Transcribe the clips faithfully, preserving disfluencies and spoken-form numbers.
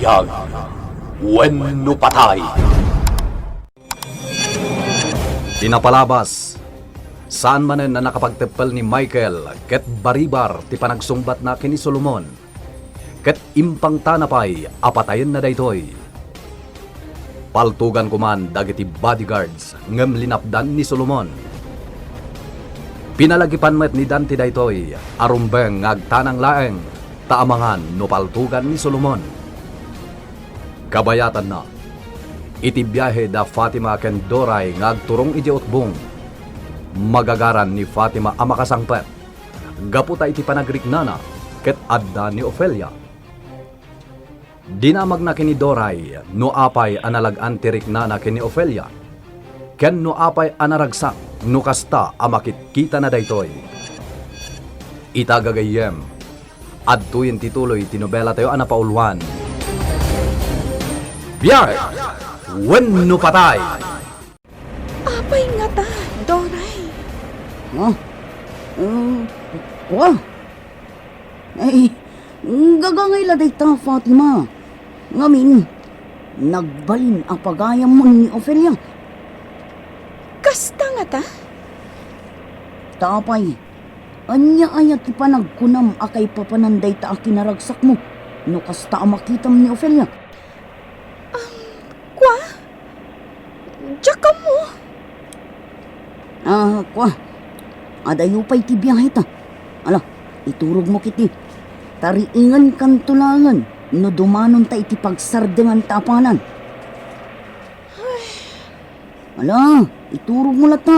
Buntag wenno patay. Ti napalabas, saan manen a nakapagteppel ni Michael ket baribar ti panagsungbatna ken ni Solomon, ket impangtana pay a patayenna daytoy. Paltugan koman dagiti bodyguards ngem linapdan ni Solomon. Pinalagipan met ni Dante daytoy a rumbeng nga agtanang laeng ta amangan no paltugan ni Solomon. Kabayatanna, iti biahe da Fatima ken Doray nga agturong idiay utbong, magagaran ni Fatima a makasangpet gapu ta iti panagriknana ket adda ni Ofelia. Dinamagna ken ni Doray no apay a nalag-an ti riknana ken ni Ofelia, ken no apay a naragsak no kasta a makitkitana daytoy. Ita gagayyem, adtoyen ti tuloy ti nobelatayo a napauluan, Biag wenno Patay! Apay ngata, Doray? Ha? Eh, kua? Ay, gagangay la dayta, Fatima. Ngamin, nagbalin a pagayamon ni Ofelia. Kasta ngata? Ta apay, ania aya ti panagkunam a kaipapanan dayta a kinaragsakmo no kasta a makitam ni Ofelia? Kua? Diak ammo. Ah, kua. Adayo pay ti biahe ta. Ala, iturogmo ketdi. Tariingankanto laengen no dumanonta iti pagsardenganta a palan. Ala, iturogmo latta.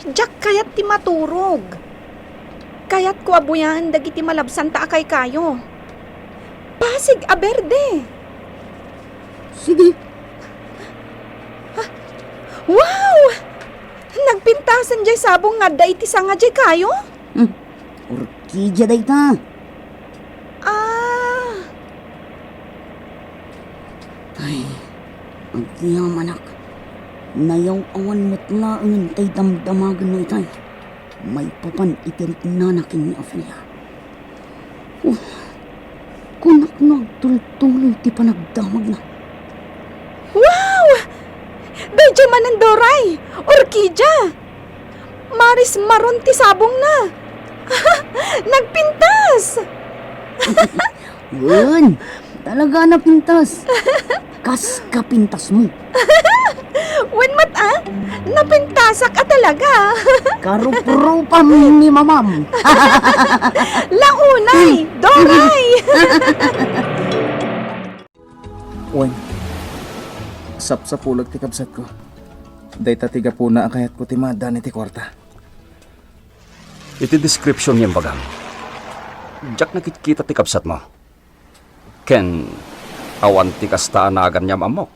Diak kayat ti maturog. Kayatko a buyaen dagiti malabsanta a kaykayo. Pasig a berde. Sige. Ah, wow! Nagpintasan diay sabong nga adda iti sanga diay kayo? Hmm. Orkidia dayta. Ah. Ay, agyamanak. Nayaw-awan met laengen tay damdamagenna itay maipapan iti riknana ken ni Ofelia. Oh, kunak no agtultuloy ti panagdamagna. Wow! Daydiay manen, Doray! Orkidia! Maris maron ti sabongna! Nagpintas! Wen, talaga a napintas. Kas kapintasmo. Wen met a, napintasak a talaga. Karuprupam ni mamam. Launay, Doray! Wen, sapsapulag ti kabsatko. Dayta ti gapuna a kayatko ti maaddaan iti kuarta. Iti description nga imbagam, diak nakitkita ti kabsatmo. Ken awan ti kasta a nagan nga am-ammok.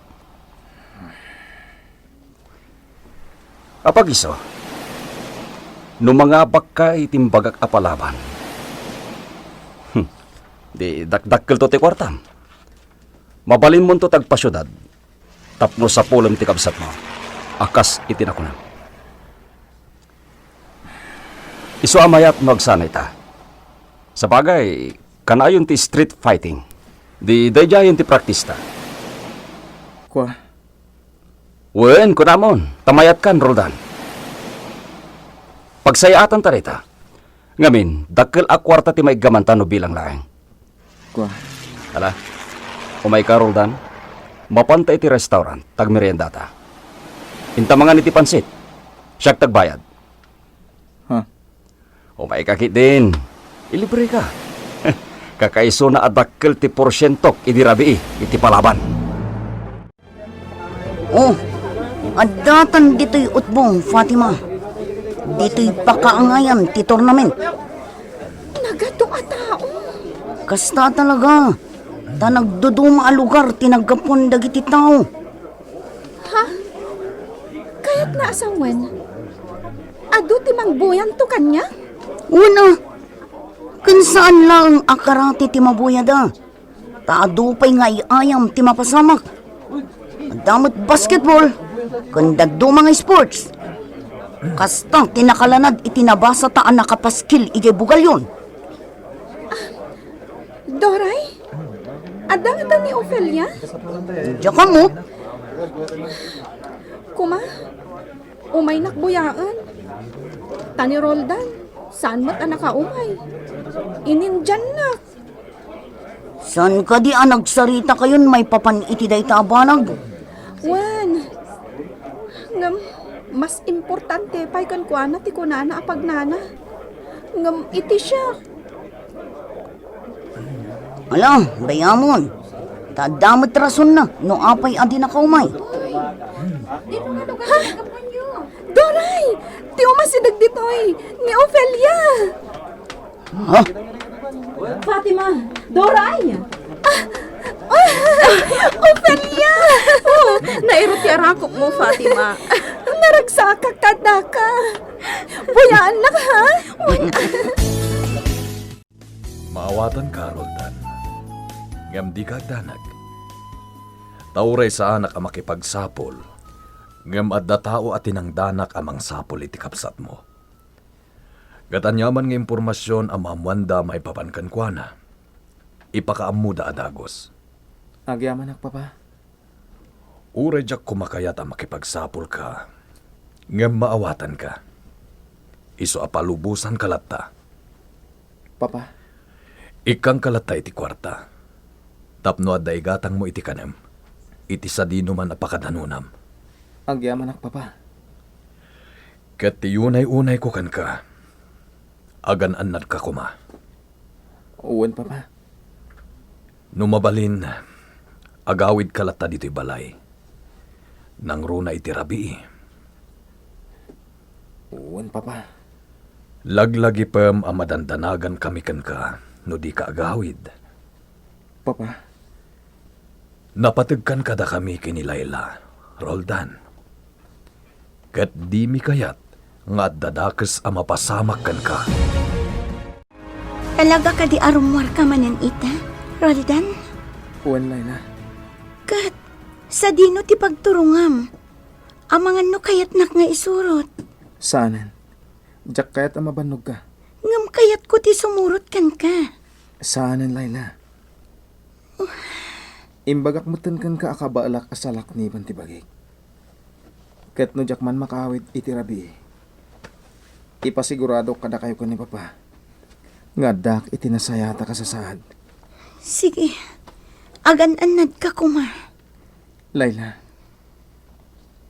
Apagiso, no mangabakka iti imbagak a palaban, hmm, di dakdakkelto ti kuartam. Mabalinmonto ti agpasiudad tapno sapulem ti kabsatmo a kas iti nakunam. Isu a mayat no agsana ita. Sabagay, kanayon ti street fighting. Di daydiayen ti praktista. Kua. Wen, kunamon, ta mayatkan, Roldan. Pagsayaatanta dayta. Ngamin, dakkel a kuarta ti maiggamanta no bilang laeng. Kua. Ala, umayka, Roldan. Mapanta iti restaurant, tagmeriendata. Inta mangan iti pansit. Siak tagbayad. Ha? Umayka ketdin. Ilibreka. Kakaisuna a dakkel ti porsientok idi rabii iti palaban. Oh, addatan ditoy utbong, Fatima. Ditoy pakaangayan ti tournament. Nagadu a tao. Kasta talaga. Ta nagduduma a lugar ti naggapuan dagiti tao. Ha? Kayatna a sawen, adu ti mangbuyanto kaniak? Una, ken saan laeng a karate ti mabuyada. Ta adu pay nga ay-ayam ti mapasamak. Adda met basketball, ken dadduma nga sports. Kasta ti nakalanad iti nabasata a nakapaskil idiay bugalyon. Doray, adda ngata ni Ofelia? Diak ammo. Kuma, umaynak buyaen. Ta ni Roldan, saan met a nakaumay. Inindiannak. Saan kadi a nagsaritakayon maipapan iti dayta a banag? Wen, ngem mas importante pay kenkuana ti kunana a pagnana. Ngem iti siak, Ala, dayamon. Ta adda met rasonna no apay a di nakaumay. Ha? Doray! Ti umasideg ditoy, ni Ofelia! Ha? Fatima! Doray! Ah! Ah! Ofelia! Nairut ti arakupmo, Fatima. Naragsakak kadaka. Buyaannak, ha? Maawatanka, Roldan. Ngem dika agdanag. Ta uray saanak a makipagsapul, ngem adda tao a tinangdanak a mangsapul iti kabsatmo. Ket aniaman nga impormasion a maammoanda maipapan kenkuana, ipakaammoda a dagus. Agyamanak, Papa. Uray diak koma kayat a makipagsapulka, ngem maawatanka. Isu a palubosanka latta. Papa. Ikkangka latta iti kuarta, tapno adda igatangmo iti kanem, iti sadinoman a pakadanonam. Agyamanak, Papa. Ket ti unay-unayko kenka, agan-annadka koma. Wen, Papa. No mabalin, agawidka latta ditoy balay. Nangruna iti rabii. Wen, Papa. Laglagipem a madandanagankami kenka no dika agawid. Papa. Napategkan kadakami ken ni Laila, Roldan. Ket dimi kayat nga adda dakes a mapasamak kenka. Talaga kadi a rummuarka manen ita, Roldan? Wen, Laila. Ket sadino ti pagturongam? Amangan no kayatnak nga isurot. Saanen. Diak kayat a mabannogka. Ngem kayatko ti sumurot kenka. Saanen, Laila. Imbagak metten kenka a kabaelak a salakniben ti bagik. Ket no diak man makaawid iti rabii, ipasiguradok kadakayo ken ni Papa nga addaak iti nasayaat a kasasaad. Sige, agan-annadka koma. Laila,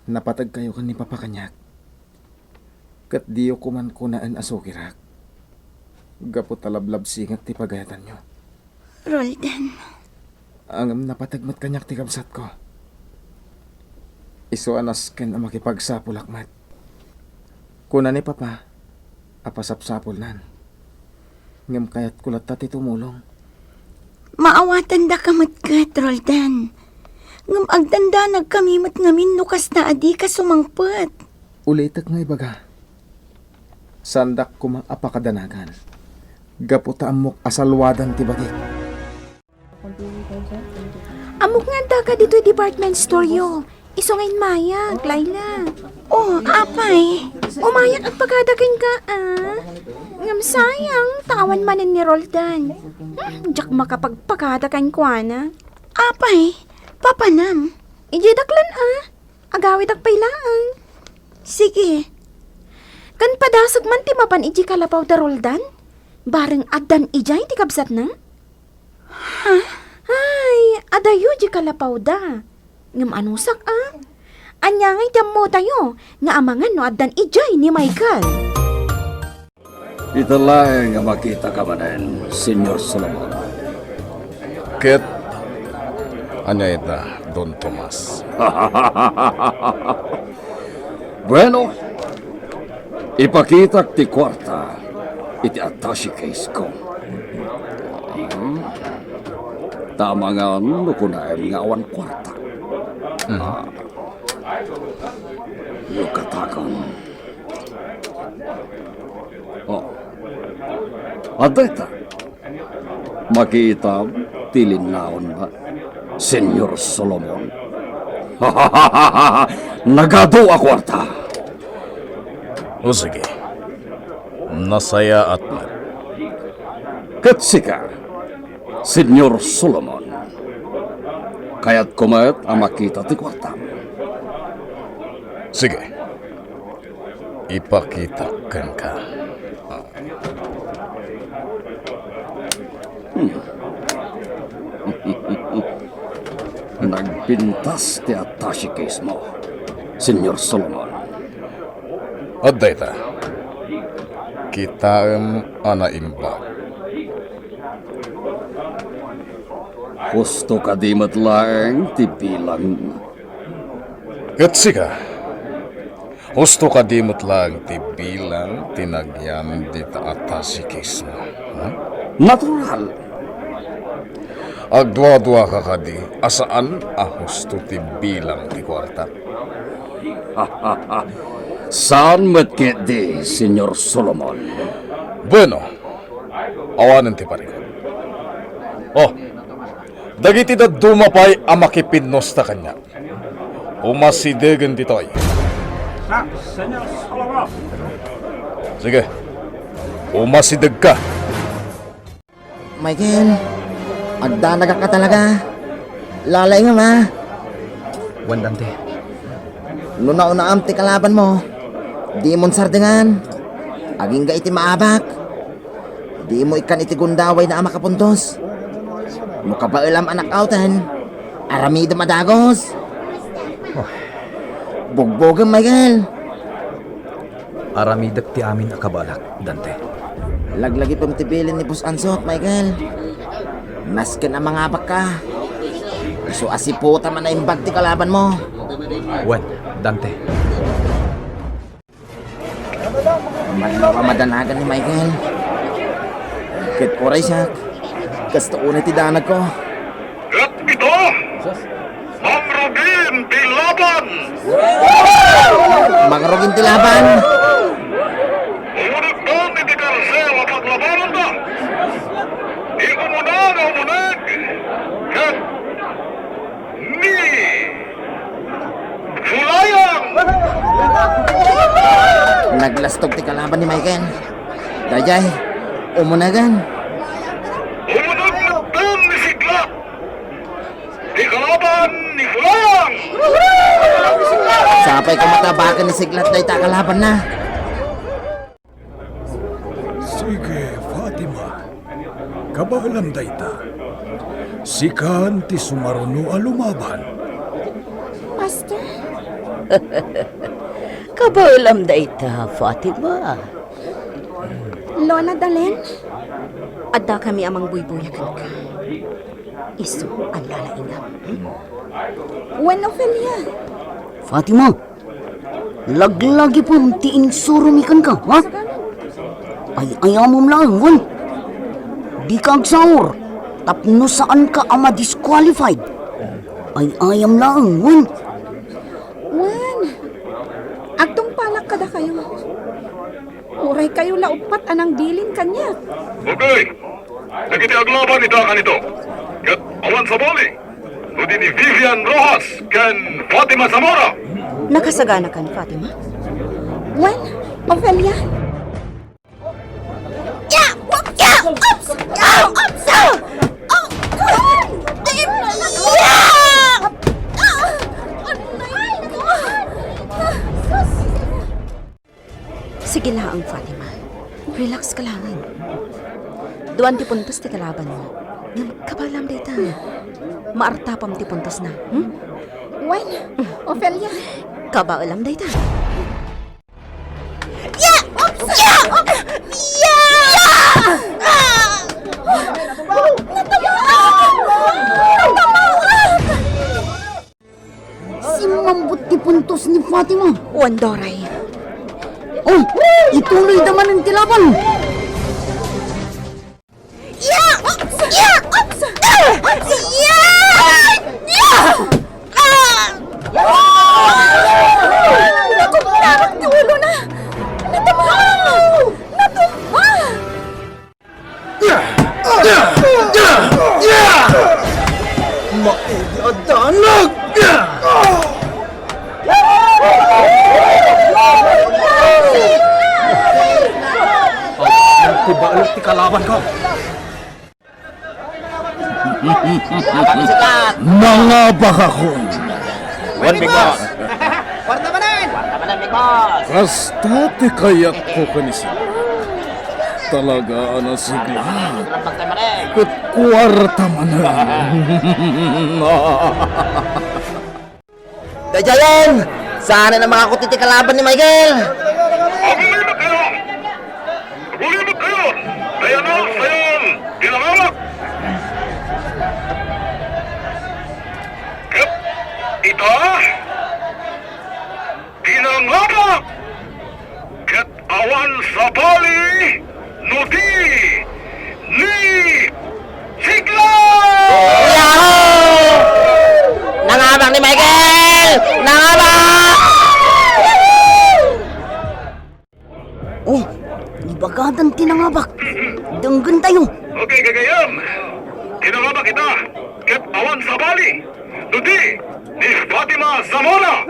napategkayo ken ni Papa kaniak, ket diyo koman kunaen a sugirak, gapu ta lablabsingek ti pagayatanyo. Roldan. Ngem napateg met kaniak ti kabsatko. Isu a nasken a makipagsapulak met. Kuna ni Papa a pasapsapulnan. Ngem kayatko latta ti tumulong. Maawatandaka met ket, Roldan. Ngem agdandanagkami met ngamin no kasta a dika sumangpet. Ulitek nga ibaga, saandak koma a pakadanagan, gapu ta ammok a salwadan ti bagik. Ammok nga addaka ditoy department store-yo. Isu nga immayag, Laila. Oh, apay. Umayak agpakada kenka, a. Ngem sayang, ta awan manen ni Roldan. Hmm, diak makapagpakada kenkuana. Apay, papanam. Idiay daklan, a. Agawidak pay laeng. Sige. Ken padasek man ti mapan idiay kalapaw da Roldan? Bareng addan idiay ti kabsatna? Ha? Ay, adayo di kalapawda. Ngem anusak a? Ania ngay ti ammotayo nga amangan no addan idiay ni Michael? Ita laeng a makitaka manen, Señor Solomon. Ket ania ita, Don Tomas? Bueno, ipakitak ti kuarta iti attaché case-ko. Hmm. Ta amangan no kunaem nga awan kuarta. Mhm. Ah. No katakem. Oh. Adda ita. Makitam ti linnaon, Señor Solomon. Nagadu a kuarta. O sige. Nasayaat met. Ket sika, Señor Solomon, Kayatko met a makita ti kuartam. Sige. Ipakitak kenka. Hmm. Nagpintas ti attache case mo, Señor Solomon. Adda ita. Kitaem a naimbag. Husto kadi met laeng ti bilang? Ket sika, husto kadi met laeng ti bilang ti nagyan dita attache case mo? Hmm? Natural. Agduaduaka kadi a saan a husto ti bilang ti kuarta? Saan met ketdi, Señor Solomon. Bueno, awanen ti parikut. Oh, dagiti dadduma pay a makipinnusta kaniak, umasidegen ditoy. Sige, umasidegka. Michael, agdanagakka talaga. Lalaingem, a. Wen, Dante. No naunaam ti kalabanmo, dimon sardengan. Agingga iti maabak. Dimo ikkan iti gundawayna a makapuntos. No kabaelam a knockouten, aramidem a dagus. Oh. Bugbogem, Michael. Aramidek ti amin a kabaelak, Dante. Laglagipem ti bilin ni Boss Ansot, Michael. Masken a mangabakka, isu a siputam a naimbag ti kalabanmo. Wen, Dante. Mano a madanagan ni Michael? Ket uray siak, kasta unay ti danagko. Ket ita, mangrugin ti laban! Mangrugin ti laban? Umunegdan iti karsel a paglabananda. Ti umuna nga umuneg ket ni Fulayang! Naglastog ti kalaban ni Michael. Daydiay, umunegan. Umuneg metten ni Siglat. Ti kalaban ni Fulayang! Sapay ko matabaken ni Siglat dayta a kalabanna. Sige, Fatima. Kabaelam dayta. Sikan ti sumaruno a lumaban. Master? Kabaelam dayta, Fatima. Lola Dalen, addakami a mangbuybuya kenka. Isu a lalaingam. Wen, Ofelia. Fatima, laglagipem ti insuromi kenka, ha? Ay-ayamem laeng, wen. Dika agsaur tapno saanka a ma-disqualified. Ay-ayam laeng, wen. Wen, agtungpalak kadakayo. Uray kayo la uppat a nangbilin kaniak. Okay. Dagiti aglaban ita kanito. Ket awan sabali no di ni Vivian Rojas ken Fatima Zamora. Nakasaganakan, Fatima? Wen, Ofelia? Ya! Ya! Ups! Ya! Ups! Ah! Oh! Ay! Ya! Ah! Aray ko! Ah! Sus! Sige laeng, Fatima. Relax ka laeng. Duan ti puntos ti kalabanmo. Ngem kabaelam dayta. Maartapam ti puntosna, hmm? Wen, Ofelia. Kabaelam dayta. Ya! Oops! Ya! Oops! Ya! Ya! Ah! Natamaan! Natamaan! Simmambot ti puntos ni Fatima. Wen, Doray. Oh, ituluyda manen ti laban. Ya! Ya! Ya! Ya! Ya! Ah! Natumpa ti ulona! Natumpa! Natumpa! Maidi a danag! Ang kubalot ti kalaban ko. Nangabakakon. Wen, Big Boss. Kwarta manen! Kwarta manen, Big Boss! Kasta ti kayatko ken Isidro. Talaga a nasiglat. Ket kwarta manen. Daydiayen, saan a makakuti ti kalaban ni Michael? Agulibot kayo! Agulibot kayo! Dayana sayon ti nangabak! Ket ita, ti nangabak! Ket awan sabali no di ni Sigla! Yahoo! Nangabak ni Michael! Nangabak! Oh, ibagadan ti nangabak. Denggentayo. Okay, gagayyem. Ti nangabak ita, ket awan sabali. Dudi ni Fatima Zamora.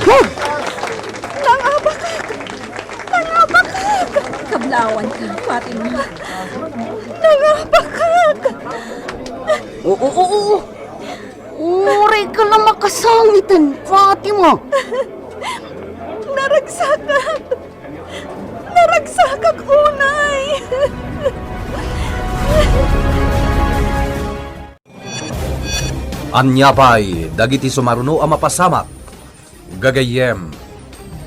Huh! Nangabakak! Nangabakak! Kablawan ka, Fatima. Nangabakak! Oo, oo, oo. Uray ka la makasangiten, Fatima. Naragsakak! Naragsakak unay! Ania pay dagiti sumaruno a mapasamak? Gagayyem,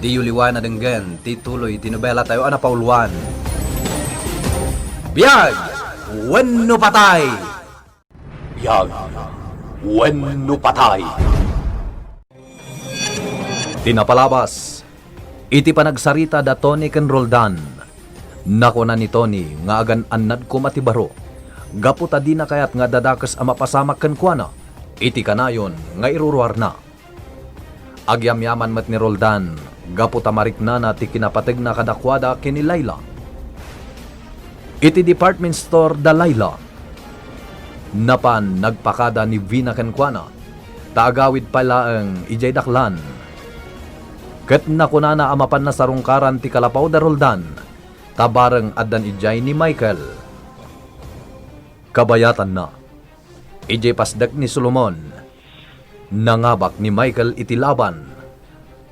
diyo liwen a denggen ti tuloy ti nobelatayo a napauluan, Biag wenno Patay! Biag wenno Patay! Ti napalabas, iti panagsarita da Tony ken Roldan, nakuna ni Tony nga agan-annadko met ti baro gapu ta dina kayat nga addadakes a mapasamak kenkuana iti kanayon nga iruruarna. Agyamyaman met ni Roldan gapu ta mariknana ti kinapategna kadakuada ken ni Laila. Iti department store da Laila, napan nagpakada ni Vina kenkuana, ta agawid pay laeng idiay daklan. Ket nakunana a mapan nasarungkaran ti kalapaw da Roldan, ta bareng addan idiay ni Michael. Kabayatanna, idiay pasdek ni Solomon, nangabak ni Michael iti laban.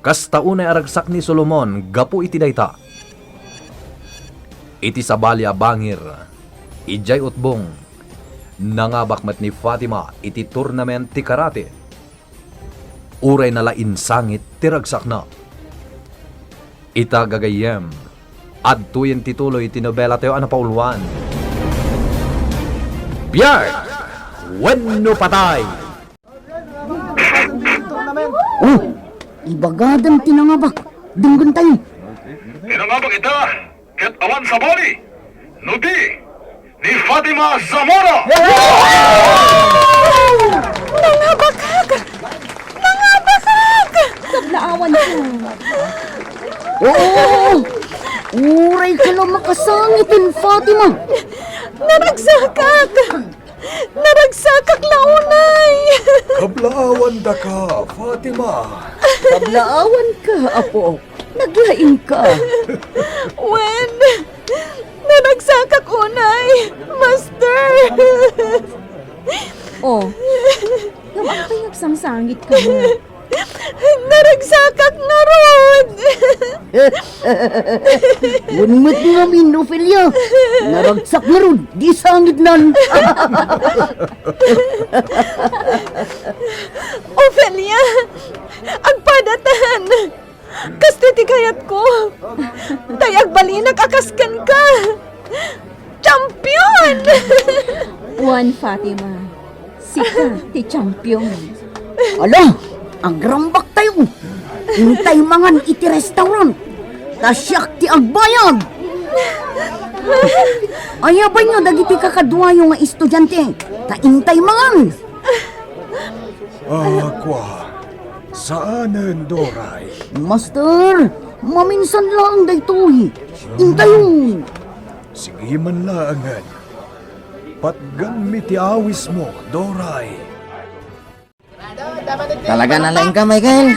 Kasta unay a ragsak ni Solomon gapu iti dayta. Iti sabali a bangir, idiay utbong, nangabak met ni Fatima iti tournament ti karate. Uray nalaing sangit ti ragsakna. Ita gagayyem, adtoyen ti tuloy ti nobelatayo a napauluan, Biag wenno Patay! Oh, ibagadan ti nangabak. Denggentayo. Ti nangabak ita, ket awan sabali, no di ni Fatima Zamora! Nangabakak! Nangabakak! Kablaawan ko. Oo! Uray ka la makasangiten, Fatima! Naragsakak! Naragsakak la unay! Kablaawan daka, Fatima! Kablaawan ka, apo. Naglaing ka. Wen, naragsakak unay, Master! Oh, ngem apay agsangsangit kano? Naragsakak ngarud! Wen met ngamin, Ofelia. Naragsak ngarud, di sangitnan. Ofelia, agpadatan! Kastoy ti kayatko. Tay agbalinak a kas kenka. Champion! Wen, Fatima, sika ti champion. Ala, agrambaktayo. Intay mangan iti restaurant. Ta siak ti agbayad. Ayabanyo dagiti kakaduayo nga estudiante. Ta intay mangan. Ah, kua. Saanen, Doray. Master, maminsan laeng daytoy. Intayo. Sige man laengen. Patganmi ti awismo, Doray. Talaga nalaing ka, Michael.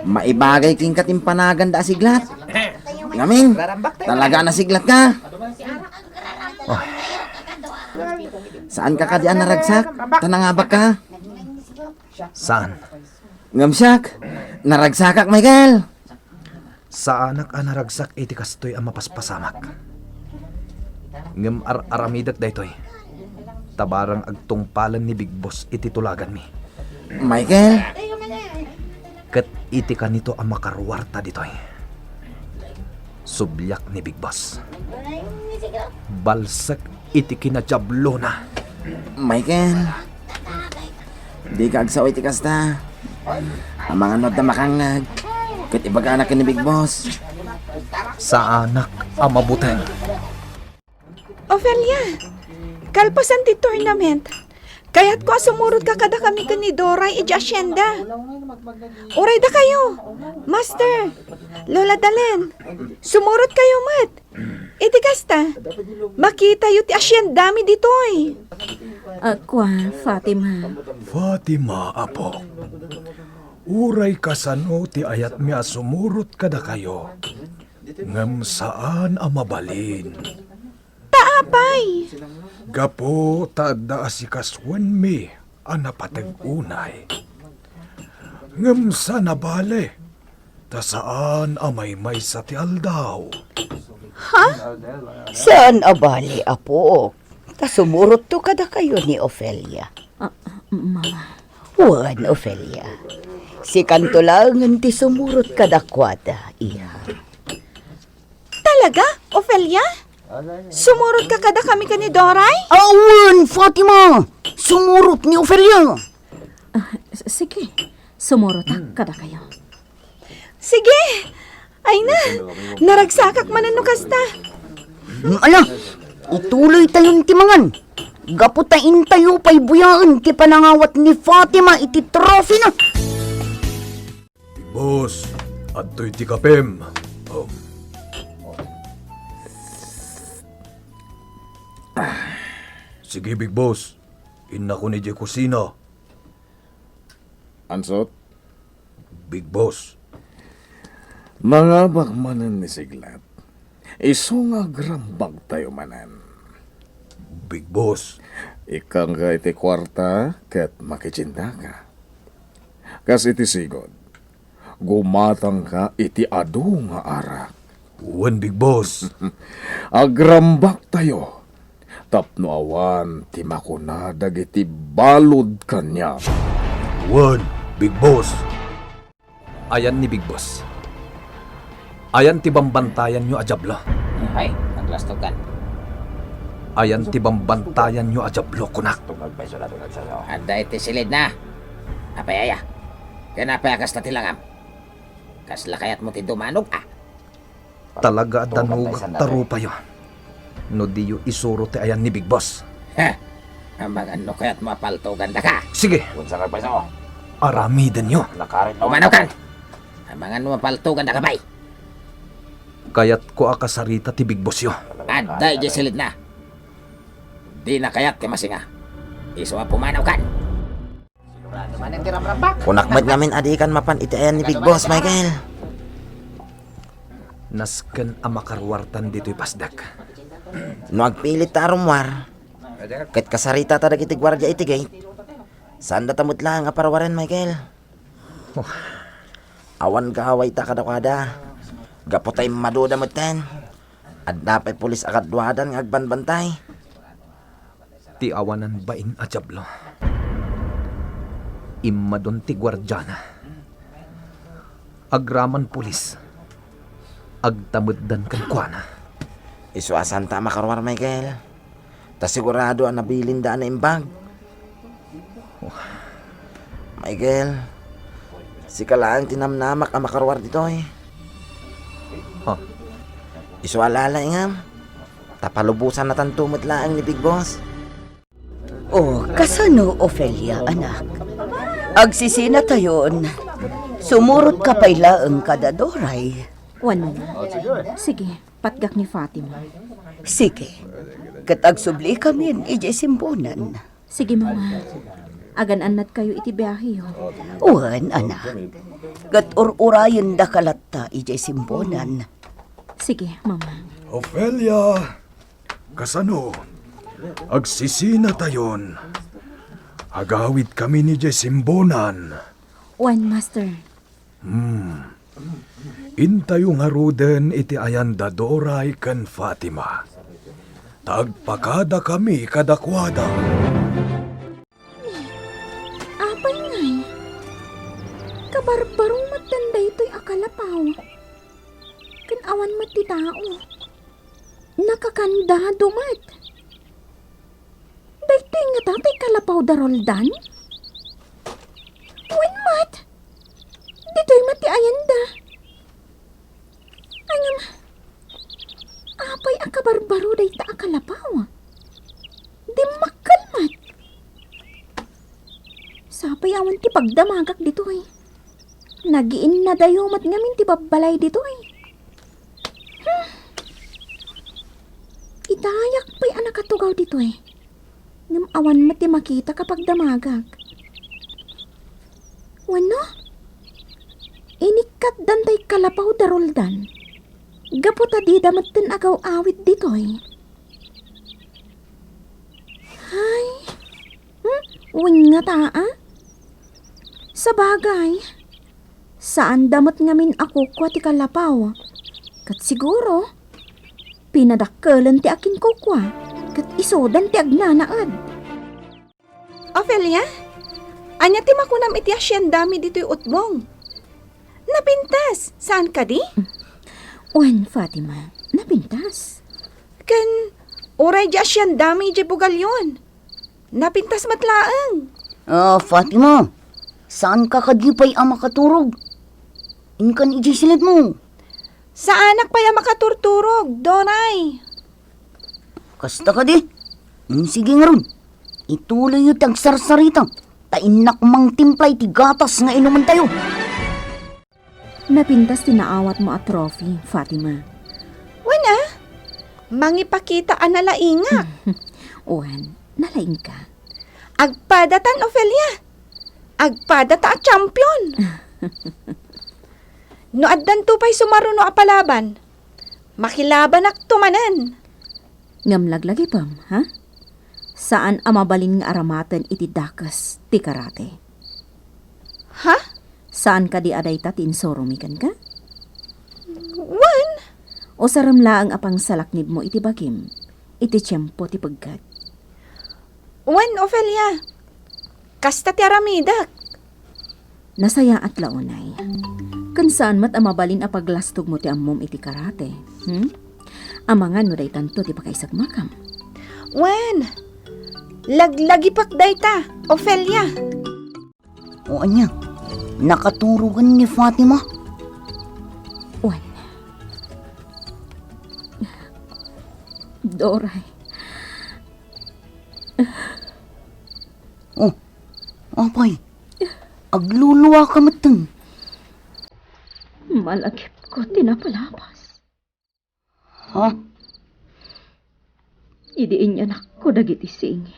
Maibagay kenka ti impanaganda a siglat. Ngamin, talaga nasiglat ka. Ah. Saanka kadi a naragsak? Ta nangabakka? Saan? Ngem siak, naragsakak, Michael. Saanak a naragsak iti kastoy a mapaspasamak. Ngem ar-aramidek daytoy. Ta barang agtungpalen ni Big Boss iti tulaganmi. Michael. Ket iti kanito a makaruarta ditoy. Subliak ni Big Boss. Balsek iti kinadiablona. Michael, dika agsao iti kasta. Amangan no adda makangngeg, ket ibagana ken ni Big Boss. Saanak a mabuteng. Ofelia, kalpasan ti tournament, kayatko a sumurotka kadakami ken ni Doray idiay asyenda. Uray dakayo, Master, Lola Dalen, sumurotkayo met. Iti kasta, makitayo ti asyendami ditoy. A, kua, Fatima. Fatima, apo. Uray kasano ti ayatmi a sumurot kadakayo, ngem saan a mabalin. Ta apay? Gapu ta adda asikasuenmi a napateg unay. Ngem saan a bale, ta saan a maymaysa ti aldaw. Ha? Saan a bale, apok, ta sumurotto kadakayo ni Ofelia. Ah, mama. Wen, Ofelia. Sikanto laengen ti sumurot kadakuada, iha. Talaga, Ofelia? Sumurotka kadakami ken ni Doray? Awan, Fatima! Sumurot ni Ofelia! Ah, s-, sige, sumurotak kadakayo. Sige! Ay na, naragsakak manen no kasta. Mm, ala, ituloytayon ti mangan. Gapu ta intayo pay buyaen ti panangawat ni Fatima iti trophy na. Big Boss, adtoy ti kapem. Um. Ah. Sige, Big Boss. Innakon idiay kusina. Ansot? Big Boss. Mangabak manen ni Siglat. Isu nga agrambagtayo manen. Big Boss. Ikkangka iti kuarta ket makitiendaka. Kas iti sigud, gumatangka iti adu nga arak. Wen, Big Boss. Agrambaktayo tapno awan ti makuna dagiti balud kaniak. Wen, Big Boss. Ayan ni Big Boss. Ayan ti bambantayanyo a diablo. Ay, naglastogan. Ayan ti bambantayanyo a diablo, kunak. Adda iti silidna. Apay aya? Ken apay a kasta ti langam? Kasla kayatmo ti dumanog, a? Talaga a danogak ta rupayo no diyo isuro ti ayan ni Big Boss. He! Amangan no kayatmo a paltogandaka. Sige! Aramidenyo. Umanawkan! Amangan no mapaltogandaka pay. Kayatko a kasarita ti Big Bossyo. Adda idiay silidna. Dina kayat ti masinga. Isu a pumanawkan. Kunak met ngamin a dikan mapan iti ayan ni Big Boss, Michael. Nasken a makaruartan ditoy pasdek. No agpilit ta a rummuar, ket kasaritata dagiti guardia iti gate, saandata met laeng a paruaren, Michael. Oh. Awan gawayta kadakuada. Gapu ta immadoda metten. Adda pay pulis a kaduadan nga agbanbantay. Ti awanan bain a diablo. Immadon ti guardiana. Agraman pulis. Agtameddan kenkuana. Isu a saanta a makaruar, Michael. Ta sigurado a nabilinda a naimbag. Michael, sika laeng ti namnamak a makaruar ditoy. Ha? Isu a lalaingam. Ta palubosannatanto met laeng ni Big Boss. Oh, kasano, Ofelia, anak? Agsisinatayon. Sumurotka pay laeng kada Doray. Wen, Mama. Sige, patgak ni Fatima. Sige. Ket agsubli kamin idiay simbonan. Sige, Mama. Agan-annadkayo iti biaheyo. Wen, anak. Ket ur-urayendaka latta idiay simbonan. Sige, Mama. Ofelia, kasano? Agsisinatayon. Agawidkami idiay simbonan. Wen, Master. Hmm. Intayo ngaruden iti ayan da Doray ken Fatima. Ta agpakadakami kadakuada. Apay ngay? Kabarbaro met daytoy a kalapaw. Ken awan met ti tao. Nakakandado met. Daytoy ngata ti kalapaw da Roldan? Wen met. Ditoy met ti ayanda. Ay, ngem, apay a kabarbaro dayta a kalapaw? Dimmakkel met. Sapay awan ti pagdamagak ditoy. Nagiinnadayo met ngamin ti babbalay ditoy. Hmm. Idayak pay a nakatugaw ditoy. Ngem awan met ti makita a pagdamagak. Wenno, inikkatdan tay kalapaw da Roldan. Gapu ta dida metten agaw-awid ditoy. Ay, hmm? Wen ngata, a? Sabagay, saanda met ngamin a kukua ti kalapaw. Ket siguro, pinadakkelen ti akinkukua, ket isudan ti agnanaed. Ofelia, ania ti makunam iti asiendami ditoy utbong? Napintas, saan kadi? Wen, Fatima, napintas. Ken, uray di asiendami idiay Bugalyon. Napintas met laeng. Ah, Fatima, saanka kadi pay a makaturog? Inkan idiay silidmo. Saanak pay a makaturturog, Doray. Kasta kadi? Mm, sige ngarud. Ituloyyo ti agsarsarita, ta innak mangtimpla iti gatas nga inumentayo. Napintas ti naawatmo a trophy, Fatima. Wen a, mangipakita a nalaingak. Wen, nalaingka. Agpadatan, Ofelia. Agpadata a champion. No addanto pay sumaruno a palaban, makilabanakto manen. Ngem laglagipem, ha? Saan a mabalin nga aramaten iti dakes ti karate. Ha? Saan kadi a dayta ti insuromi kenka? Wen. Usarem laeng a pangsalaknibmo iti bagim, iti tiempo ti pegget. Wen, Ofelia. Kasta ti aramidek. Nasayaat la unay. Ken saan met a mabalin a paglastogmo ti ammom iti karate, hmm? Amangan no daytanto ti pakaisagmakam. Wen, laglagipek dayta, Ofelia. O ania, nakaturogen ni Fatima? Wen. Doray. Oh, apay, agluluaka metten. Malagipko ti napalabas. Ha? Idi inyanakko dagiti singin.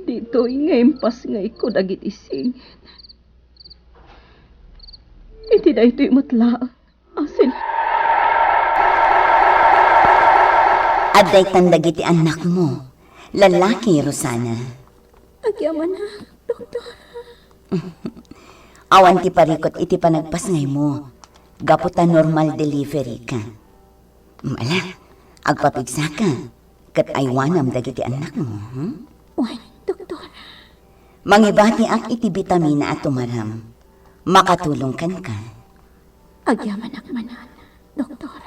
Ditoy nga impasngayko dagiti singin. Iti daytoy met laeng a sil- Adda itan dagiti annakmo, lalaki, Rosana. Agyamanak, doktor. Awan ti parikut iti panagpasngaymo, gapu ta normal delivery ka. Ala, agpapigsaka, ket aywanam dagiti annakmo, hmm? Wen, doktor. Mangibatiak iti bitamina a tumaram. Makatulong kenka. Agyamanak manen, doktor.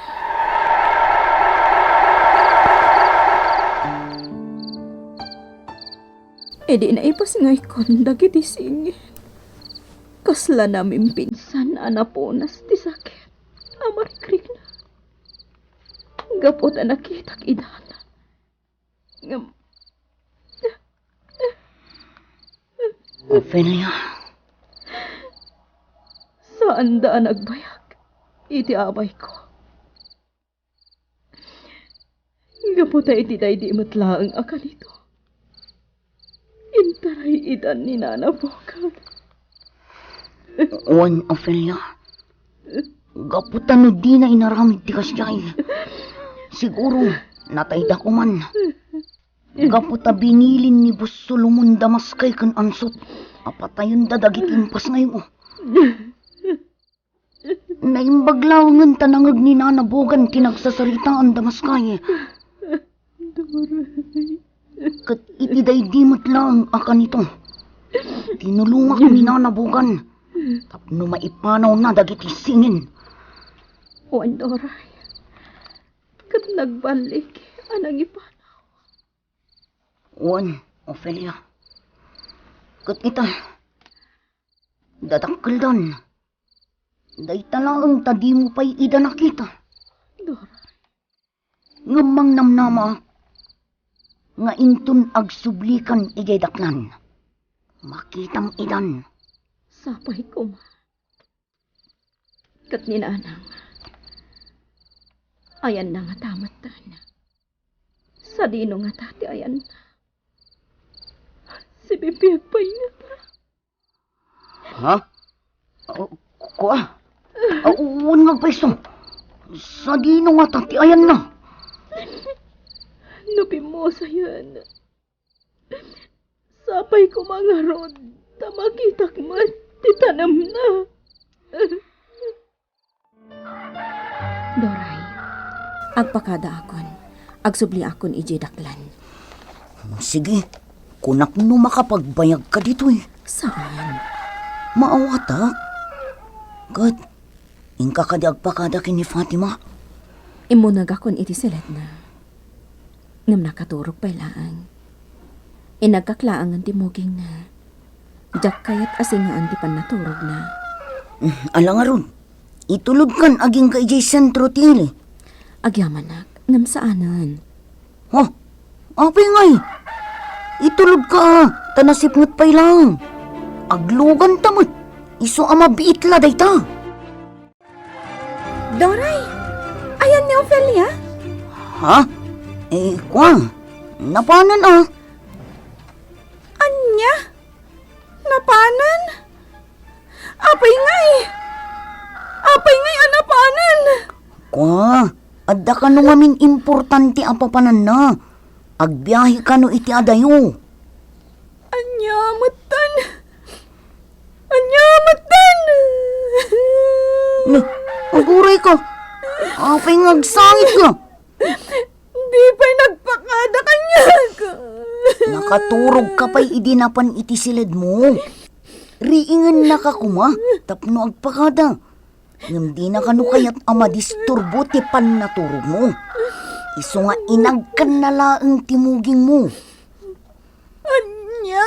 Idi naipasngaykon dagiti singin, kasla namimpinsan a napunas ti sakit a marikrikna. Gapu ta nakitak idana. Ngem, Ofelia. Saanda a nagbayag iti abayko. Gapu ta iti daydi met laeng a kanito, intaray idan ni Nana Bogart. Wen, Ofelia. Gapu ta no dina inaramid ti kasdiay, siguro, Natayda koman. Gapu ta binilin ni Boss Solomon Damaskay ken Ansot a patayenda dagiti impasngaymo. Naimbag laengen ta nangeg ni Nana Bogan ti nagsasaritaan Damaskay. Ket iti daydi met laeng a kanito, tinulongak ni Nana Bogan tapno maipanawna dagiti singin. Wen, Doray, ket nagballik a nangipanaw. Wen, Ofelia. Ket ita, dadakkeldan. Dayta laeng ta dimo pay ida nakita. Doray. Ngem mangnamnamaak nga inton agsublikan idiay daklan, makitam idan. Sapay koma. Ket ni Nanang, ayanna ngata metten. Sadino ngata ti ayanna? Sibibiag pay ngata. Ha? Oh, kua? Ah, wen nga agpayso. Sadino ngata ti ayanna? No pimmusayen, sapay koma ngarud ta makitak met ti tanemna. Doray, agpakadaakon. Agsubliakon idiay daklan. Sige, kunak no makapagbayagka ditoy. Saan? Maawatak. Ket, inka kadi agpakada ken ni Fatima? Immunegakon iti siledna. Ngem nakaturog pay laeng. Inagkak laengen ti mugingna. Diak kayat a singaan ti pannaturogna. Mm, ala ngarud, itulodkan agingga idiay sentro ti ili. Agyamanak, ngem saanen. Ha? Apay ngay? Itulodka, ta nasipnget pay laeng. Agluganta met, isu a mabiit la dayta. Doray, ayan ni Ofelia? Ha? Eh, kua, napanen a. Ania? Napanen? Apay ngay? Apay ngay a napanen? Kua, adda kano ngamin importante a papananna? Agbiahe kano iti adayo? Ania metten? Ania metten? Ne, aguray ka. Apay nga agsangit ka? Di pay nagpakada kaniak. Nakaturog ka pay idi napan iti siledmo. Riingennaka koma tapno agpakada. Ngem dina kano kayat a madisturbo ti pannaturogmo. Isu nga inagkanna laeng ti mugingmo. Ania?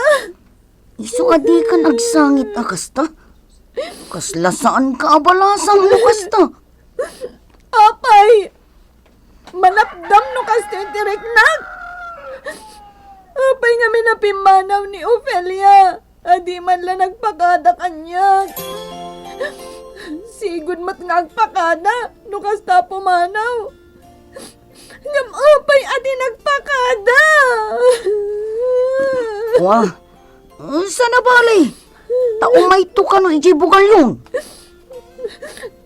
Isu a dikan agsangit a kasta? Kasla saanka a balasang no kasta? Apay, malapdam no kasta ti riknak? Apay ngamin a pimmanaw ni Ofelia a di man la nagpakada kaniak? Sigud met nga agpakada no kasta pumanaw. Ngem apay a di nagpakada? Wa, saan a bale? Ta umayto kano idiay bugalyon.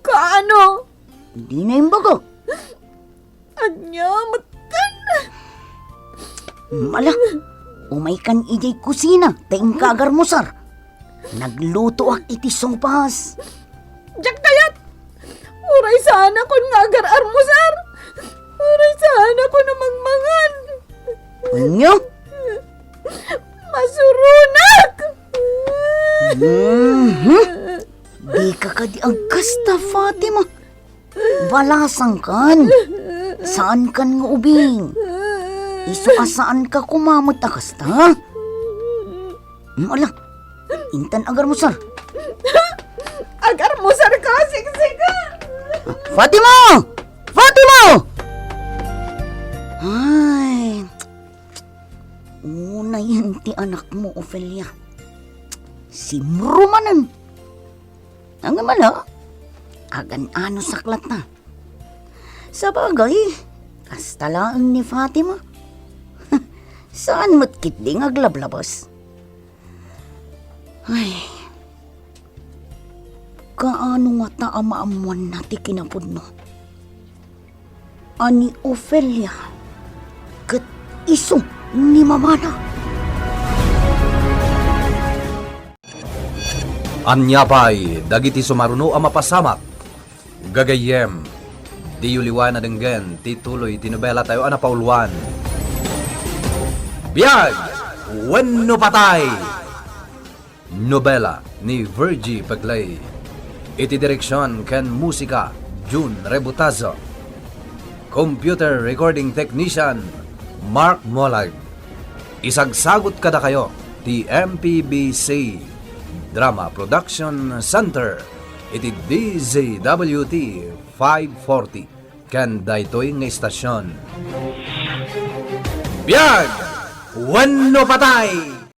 Kaano? Dina imbaga. Ania metten? Mala, umaykan idiay kusina ta inka agarmusar. Naglutoak iti sopas. Diak kayat! Uray saanakon nga agar-armusar! Uray saanakon a mangmangan! Ania? Masuronak! Mhm. Dika kadi agkasta, Fatima. Balasangkan. Saankan nga ubing. Isu a saanka koma met a kasta. Hmm, ala. Intan agarmusar. Agarmusar ka, siksika! Fatima! Fatima! Ay, unayen ti anakmo, Ofelia. Simro manen. Ngem ala, agan-anosak latta. Sabagay, kasta laeng ni Fatima. Saan met ketdi nga aglablabas? Ay, kaano ngata a maammoanna ti kinapudno? A ni Ofelia, isu ni mamana. Ania pay dagiti sumaruno a mapasamak? Gagayyem, diyo liwan a denggen ti tuloy ti nobela tayo a napauluan, Biag wenno Patay! Nobela ni Virgie Pegley. Iti direksion ken musika, Jun Rebutazo. Computer recording technician, Mark Molag. Isagsagut kadakayo ti M P B C Drama Production Center iti D Z W T five forty ken daytoy nga istasion. Biag wenno Patay!